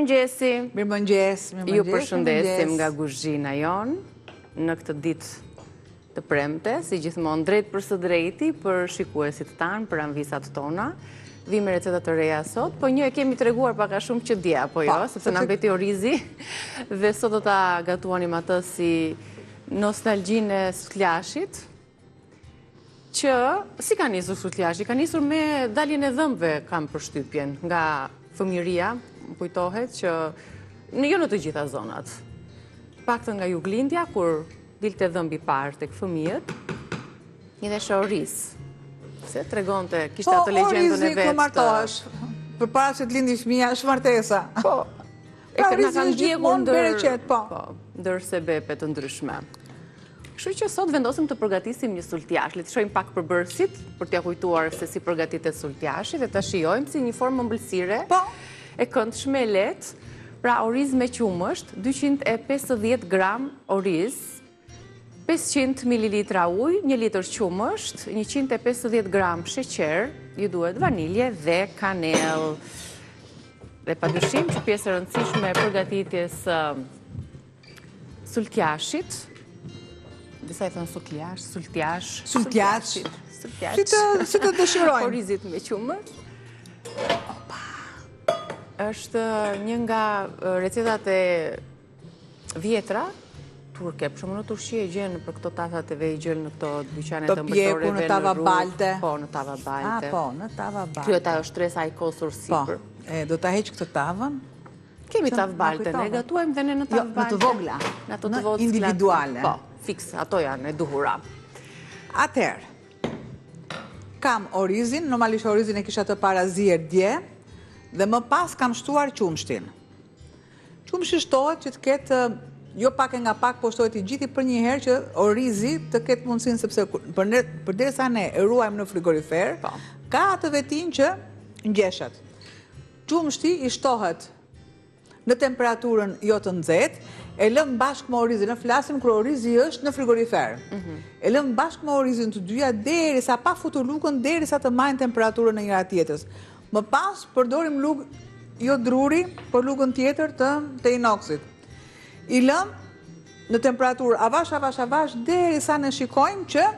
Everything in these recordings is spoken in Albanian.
Mirëmëngjesi. Mirëmëngjes, mirëmëngjes. Ju përshëndesim nga kuzhina jonë në këtë ditë të premte, si gjithmonë drejtpërsëdrejti për shikuesit tanë, për amvisat tona. Vijmë me receta të reja sot, po një e kemi treguar pak a shumë që dje, apo jo, po, sepse na mbeti orizi, dhe sot do ta gatuanim atë si nostalgjinë e sutllashit, që si ka nisur sutllashi? Ka nisur me daljen e dhëmbëve, kam përshtypjen, nga fëmijëria, më kujtohet që në jo në të gjitha zonat. Paktën nga juglindja, kur dilte dhëmbi i parë tek fëmijët, një dhe oriz. Se tregonte, kishte po, atë legjendën e vet. Po, orizi kur martohesh, përpara se të lindi fëmija, është martesa. Po, e pra, orizi është gjithmonë bereqet, po. Po, ndër sebepe të ndryshme. Kështu që sot vendosëm të përgatisim një sultjash. Le të shohim pak përbërësit për t'ia kujtuar se si përgatitet sultjashi dhe ta shijojmë si një formë ëmbëlsire. Po. E këndshme e lehtë. Pra oriz me qumësht, 250 gram oriz, 500 ml ujë, 1 litër qumësht, 150 gram sheqer, ju duhet vanilje dhe kanellë. Dhe padyshim që pjesë e rëndësishme e përgatitjes Sultjashit, disa i thonë sultjash, sultjash, sultjash, sultjash. Si të, si të dëshirojnë. Orizit me qumësht. Opa. Është një nga recetat e vjetra turke, për shembull në Turqi e gjen për këto tavat e vegjël në këto dyqanet e ëmbëlsoreve në tava balte. Po, në tava balte. Ah, po, në tava balte. Kjo ta është shtresa e kosur po, sipër. Po, e, do ta heq këtë tavën. Kemi tavë balte, ne gatuajmë dhe ne në tavë balte. Jo, në të vogla, në ato të vogla. Individuale. Po, fiks, ato janë e duhura. Atëherë, kam orizin, normalisht orizin e kisha të parazier dje, dhe më pas kam shtuar qumështin. Qumështi shtohet që të ketë, jo pak e nga pak, po shtohet i gjithi përnjëherë që orizi të ketë mundësinë, sepse përderisa ne e ruajmë në frigorifer, po. ka atë vetinë që ngjeshet. Qumështi i shtohet në temperaturën jo të nxehtë, e lëmë bashkë me orizin, ne flasim kur orizi është në frigorifer. Mhm. E lëmë bashkë me orizin të dyja derisa pa futur lugën, derisa të marrin temperaturën e njëra tjetrës. Më pas përdorim lugë jo druri, por lugën tjetër të të inoksit. I lëmë në temperaturë avash avash avash derisa ne shikojmë që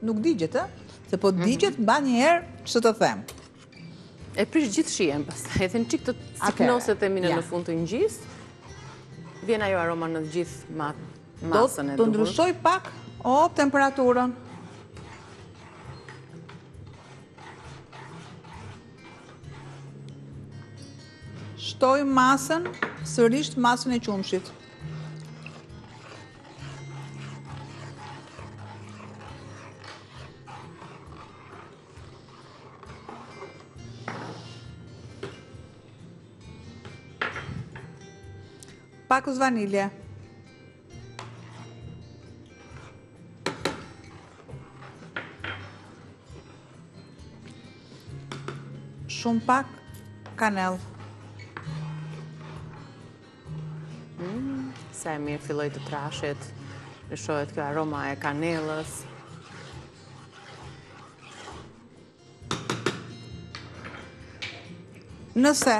nuk digjet, ë? Se po mhm. digjet mban një herë ç'të të them. E prish gjithë shijen pastaj, edhe një çikë të ciknoset e minë në fund të ngjisë. Vjen ajo aroma në gjithë masën e duhur. Do të ndryshoj pak o temperaturën. Shtoj masën, sërisht masën e qumështit. Pakëz vanilje. Shumë pak kanellë. Mm, sa e mirë filloi të trashet, lëshohet kjo aroma e kanellës. Nëse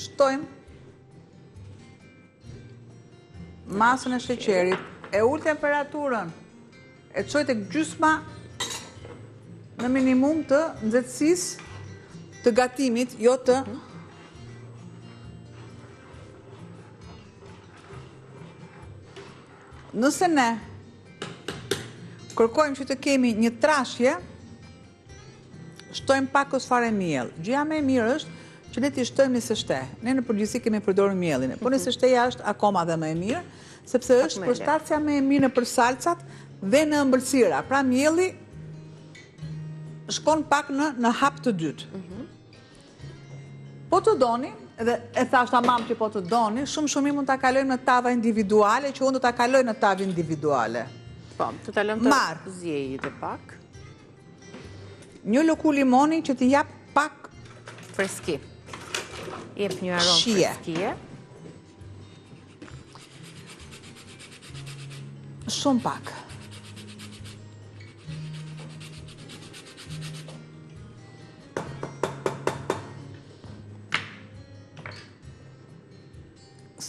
shtojmë masën e sheqerit, e ul temperaturën, e çoj tek gjysma në minimum të nxehtësisë të gatimit, jo të mhm. Nëse ne kërkojmë që të kemi një trashje, shtojmë pakëz fare miell. Gjëja më e mirë është që ne t'i shtojmë niseshte. Ne në përgjithësi kemi përdorur miellin, po mhm. niseshteja është akoma dhe më e mirë, sepse është përshtatësja më e mirë nëpër salcat dhe në ëmbëlsira. Pra mielli shkon pak në në hap të dytë. Mhm. Po të doni, dhe e thashë tamam që po të doni, shumë shumë mirë mund ta kalojmë në tava individuale, që unë do ta kaloj në tavë individuale. Po, të ta lëmë të ziejë dhe pak. Një lëkurë limoni që t'i jap pak freski. Jep një aromë freskie. Shumë pak.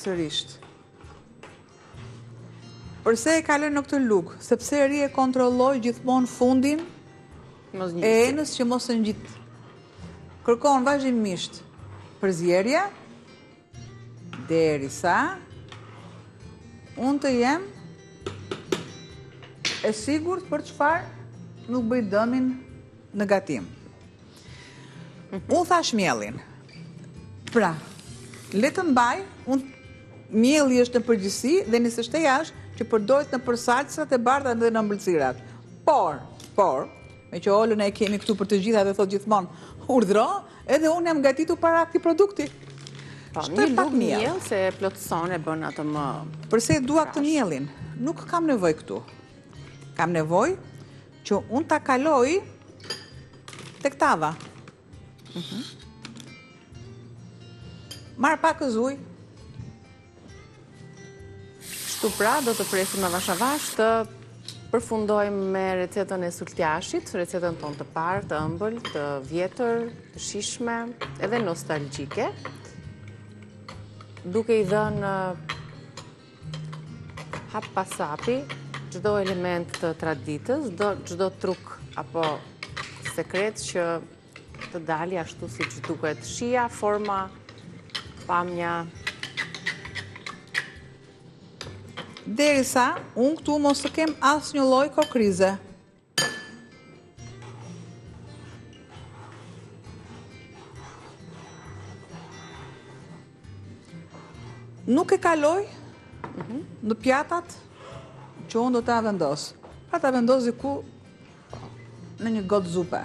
Sërisht. Përse e kaloj në këtë lugë? Sepse rri e kontrolloj gjithmonë fundin e enës që mos e ngjit. Kërkon vazhdimisht përzierje, derisa unë të jem e sigurt për çfarë nuk bëj dëmin në gatim. Unë thashë miellin. Pra, le të mbaj, unë mielli është në përgjithësi dhe niseshteja është që përdoret nëpër salsat e bardha dhe në ëmbëlsirat. Por, por, meqë Olën e kemi këtu për të gjitha dhe thotë gjithmonë, urdhro, edhe unë jam gatitu para këtij produkti. Po, një lugë miell se e plotëson e bën atë më... Përse e dua këtë miellin? Nuk kam nevojë këtu. Kam nevojë që unë ta kaloj tek tava. Mhm. Marr pakëz ujë. Kështu pra, do të presim avash avash të përfundojmë me recetën e sultjashit, recetën tonë të parë, të ëmbël, të vjetër, të shijshme, edhe nostalgjike, duke i dhënë hap pas hapi, çdo element të traditës, çdo truk apo sekret që të dali ashtu siç duket shija, forma, pamja. Derisa, unë këtu mos të kem asnjë lloj kokrize. Nuk e kaloj mhm. në pjatat që unë do ta vendos. Pra ta vendos diku në një gotë zupe.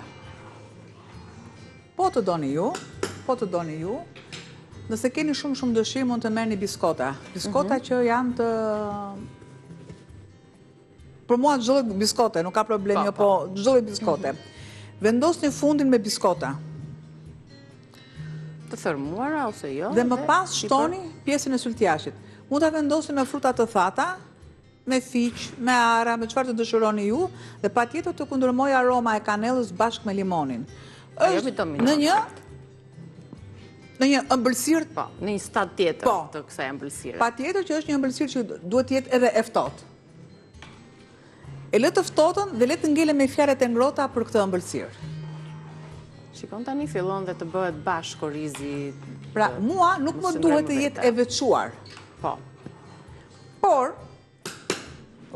Po të doni ju, po të doni ju, nëse keni shumë shumë dëshirë mund të merrni biskota. Biskota mhm. që janë të Për mua çdo lloj biskote, nuk ka problem, po, jo, po, po çdo lloj biskote. Vendosni fundin me biskota. Të thërmuara ose jo? Dhe më pas shtoni pjesën e syltjashit. Mund ta vendosni me fruta të thata, me fiq, me arra, me çfarë të dëshironi ju, dhe patjetër të kundërmojë aroma e kanellës bashkë me limonin. Është në një në një ëmbëlsirë po, në një stad tjetër po, të kësaj ëmbëlsire. Patjetër që është një ëmbëlsirë që duhet të jetë edhe e ftohtë. E lë të ftohtën dhe le të ngelem me fjalët e ngrohta për këtë ëmbëlsirë. Shikon tani fillon dhe të bëhet bashkë orizi. Pra, mua nuk më duhet të jetë e veçuar. Po. Por,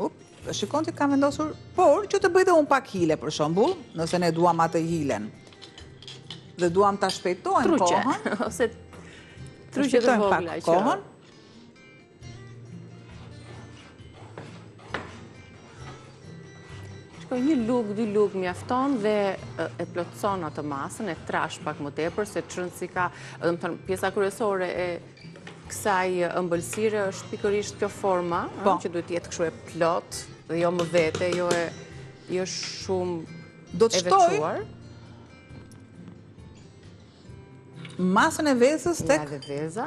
up, shikon ti kam vendosur, por që të bëj dhe unë pak hile për shembull, nëse ne duam atë hilen. Dhe duam ta shpejtojmë kohën. Ose truqe të vogla që. Kohën. Shiko, një lugë, dy lugë mjafton dhe e plotëson atë masën, e trash pak më tepër, se ç'rëndësi ka, domethënë, pjesa kryesore e kësaj ëmbëlsire është pikërisht kjo forma, po. që duhet të jetë kështu e plotë, dhe jo më vete, jo e jo shumë Do të shtoj masën e vezës tek... Nga dhe veza?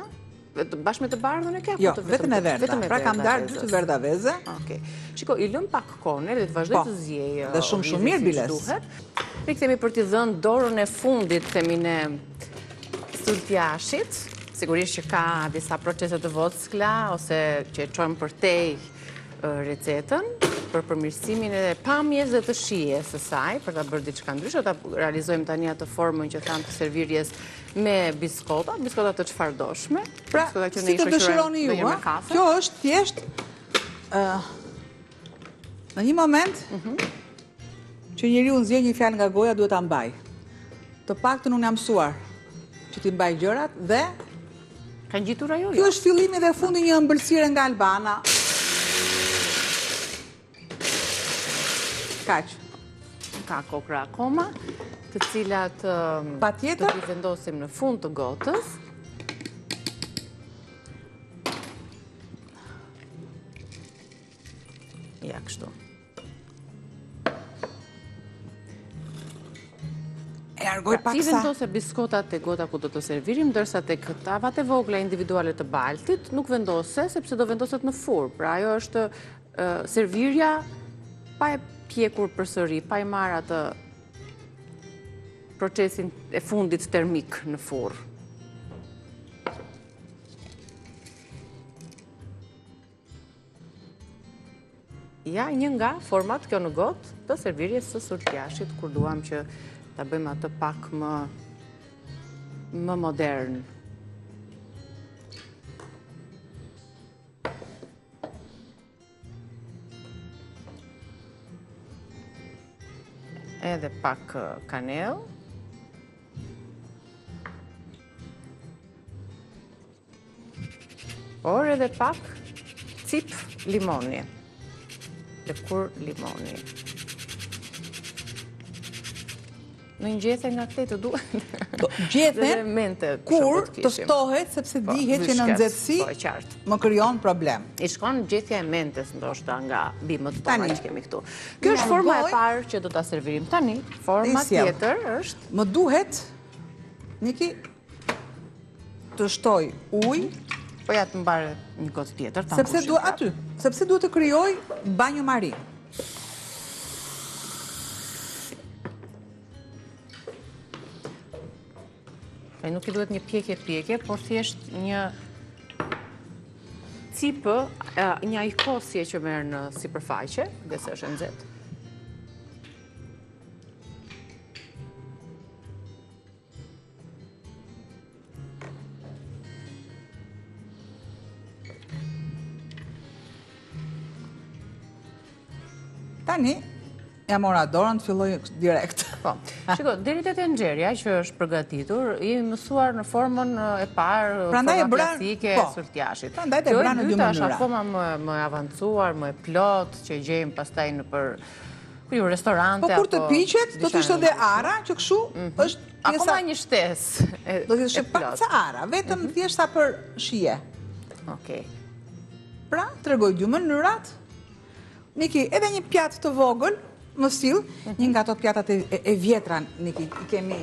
Bashkë me të bardhën e ke? Jo, vetëm e verdha. Pra kam ndarë dy të verdha veze. Okej. Shiko, i lëmë pak kohë, ne dhe të vazhdojë po, të ziejë. Dhe shumë shumë mirë biles. Duhet. Rikthehemi për t'i dhënë dorën e fundit, themi ne, sultjashit. Sigurisht që ka disa procese të vockla, ose që e çojmë përtej recetën, për përmirësimin e pamjes dhe të shijes së saj, për ta bërë diçka ndryshe, ta realizojmë tani atë formën që thamë të servirjes me biskota, biskota të çfarëdoshme. Pra, si të dëshironi ju, kjo është thjesht, në një moment, mhm. që njeriu nxjerr një fjalë nga goja, duhet ta mbajë. Të paktën unë jam mësuar që t'i mbaj gjërat dhe Ka ngjitur ajo? Kjo është fillimi dhe fundi një ëmbëlsire nga Albana. Kaq. Ka kokra akoma, të cilat Patjetër. do t'i vendosim në fund të gotës. Ja, kështu. E largoj pra, paksa. Ti vendose biskotat te gota ku do të servirim, ndërsa tek tavat e vogla individuale të baltit, nuk vendose, sepse do vendoset në furrë. Pra ajo është servirja pa e pjekur përsëri, pa i marrë atë procesin e fundit termik në furrë. Ja, një nga format kjo në gotë të servirjes së sultjashit, kur duam që ta bëjmë atë pak më, më modern. Edhe pak kanellë. Por edhe pak cipë limoni. Lëkurë limoni. Në një gjethe nga këte të duhet. Po, gjethe, kur të ftohet, sepse po, dihet që në nxehtësi po, më krijon problem. I shkon gjethja e mentes, ndoshta nga bimët tona që kemi këtu. Kjo është forma e parë që do ta servirim tani. Forma tjetër është... Më duhet, Niki, të shtoj ujë. Po ja të mbaj një gotë tjetër, ta Sepse duhet aty, sepse duhet të krijoj banjo mari. E nuk i duhet një pjekje pjekje, por thjesht një cipë, një ajkosje që merr në sipërfaqe, dhe se është e nxehtë. Tani, ia mora dorën të filloj direkt. Po, shiko, deri te tenxherja që është përgatitur, jemi mësuar në formën e parë, forma klasike e po, sultjashit. Prandaj e bëra në dy mënyra. Kjo e dyta është akoma më e avancuar, më e plotë, që gjejmë pastaj nëpër Ku restorante Po kur të piqet, do të ishte dhe arra, që kështu mhm. është pjesa... Akoma një shtesë Do të ishte pak ca arra, vetëm mhm. thjesht sa për shije. Okej. Pra, tregoj dy mënyrat. Niki, edhe një pjatë të vogël, më sill, mhm. një nga ato pjatat e vjetra, Niki, i kemi,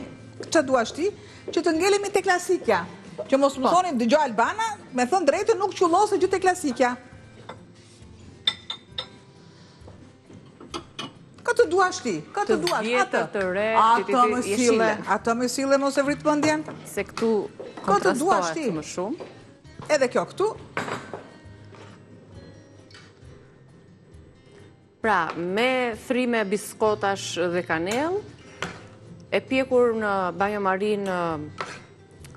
ça duash ti, që të ngelemi te klasikja. Që mos më po. thoni, dëgjo Albana, me thënë të drejtën nuk qullose gjë te klasikja. Kë të duash ti, kë të duash, atë. Të re, atë më sille, atë më sille, mos e vrit mendjen. Se këtu kontrastohet më shumë. Edhe kjo këtu. Pra, me thrime biskotash dhe kanellë, e pjekur në banjo mari në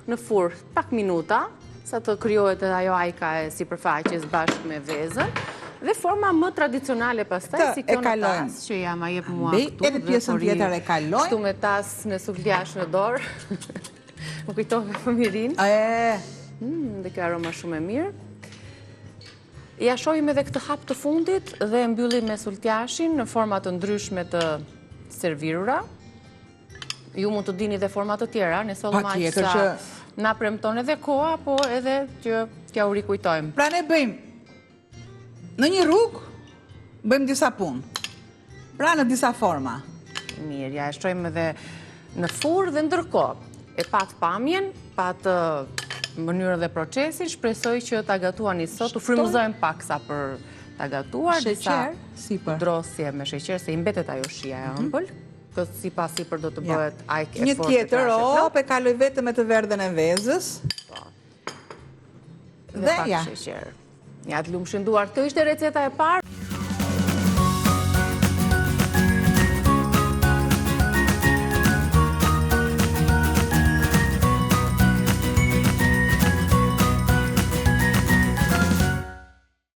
në furrë pak minuta, sa të krijohet edhe ajo ajka e sipërfaqes bashkë me vezën, dhe forma më tradicionale pastaj, si kjo në tas, që ja ma jep mua këtu, edhe pjesën tjetër e kalojmë. Këtu me tas me sultjash në dorë, më kujtove fëmijërinë. E. Mm, dhe kjo aroma shumë e mirë. Ja shohim edhe këtë hap të fundit dhe e mbyllim me sultjashin në forma të ndryshme të servirura. Ju mund të dini dhe forma të tjera, ne sollëm aq sa që... na premton edhe koha, po edhe që t'jua rikujtojmë. Pra ne bëjmë në një rrugë, bëjmë disa punë. Pra në disa forma. Mirë, ja e shohim edhe në furrë dhe ndërkohë. E patë pamjen, patë mënyrën dhe procesin, shpresoj që ta gatuani sot, u frymëzojmë pak sa për ta gatuar. Sheqer, sipër. Drosje me sheqer, se i mbetet ajo shija e mhm. ëmbël. Këtë si pa sipër do të bëhet ajkë e Një tjetër, op, e kaloj vetëm me të verdhën e vezës. Po. Dhe pak sheqer. Ja të lumshin duart. Kjo ishte receta e parë.